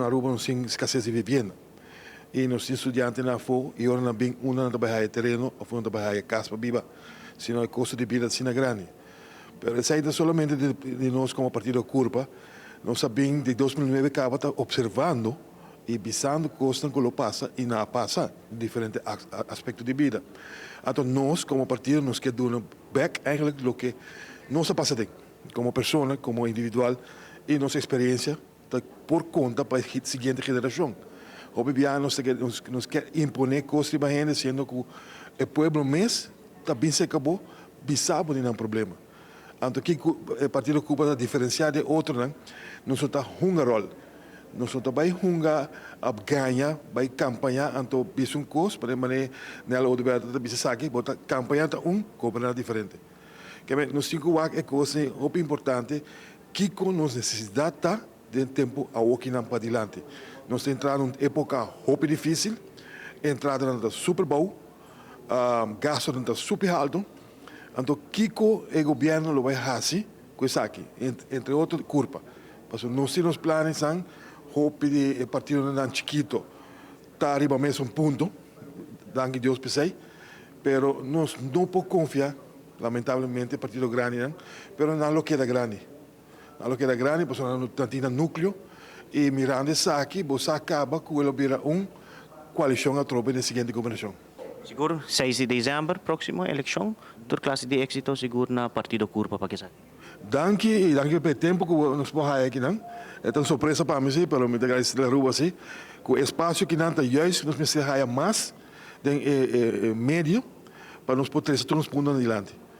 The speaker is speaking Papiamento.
Na Aruba nos tin escasez di vivienda y nos tin studiantenan afo y ora nan bin unda nan ta bay haya tereno of unda nan ta bay haya cas pa biba sino e costo di bida ta asina grandi. Pero esey ta solamente di nos como partido Curpa, nos a bin di 2009 caba ta observando y bisando cosnan cu lo pasa y nan a pasa den diferente aspecto di bida. Anto nos como partido nos kier duna bek eigenlijk loke nos a pasa den como persona, como individual y nos experiencia. Ta por konta pa e siguiente generashon. Hopi biaha nos ta nos kier imponé kos riba hende siendo ku e pueblo mes ta bin serka bo bisa bo di nan problema. Anto kiko e partido Cuba ta diferensiá di e otronan, nos no ta hunga ròl. Nos no ta bai hunga ap gaña, bai kampañá anto bisa un kos, por ehempel manera Nel Oduber ta bisa esaki, bo ta kampañá ta un, goberná diferente. Keme nos tin ku wak e kos hopi importante. Kiko nos nesesidat ta den tempu awokinan padilanti? Nos ta entra na un epoka hopi difisil, entradanan ta super bou, gastunan ta super haltu. Anto kiko e gobièrnu lo bai hasi ku esaki? Entre otro kurpa. Pasobra nos tin nos planesnan, hopi di e partidonan chikito ta riba mesun punto, danki Dios p'esei, pero nos no por konfia. Lamentablemente partido grandinan, pero nan lo keda grandi. Nan lo keda grandi pasobra nan ta tin nan nucleo y mirando esaki bo sa caba cu e lo bira un coalicion atrobe den siguiente gobernacion. Sigur 6 di december proximo eleccion, tur clase di exito sigur na partido Curpa pa esaki. Danki y danki pa e tempo cu nos por haya akinan. E ta un sorpresa pa mi si, pero mi ta agradeci di Aruba si cu e espacio akinan ta juist nos mester haya mas den e medio pa nos por trece tur nos puntonan dilanti.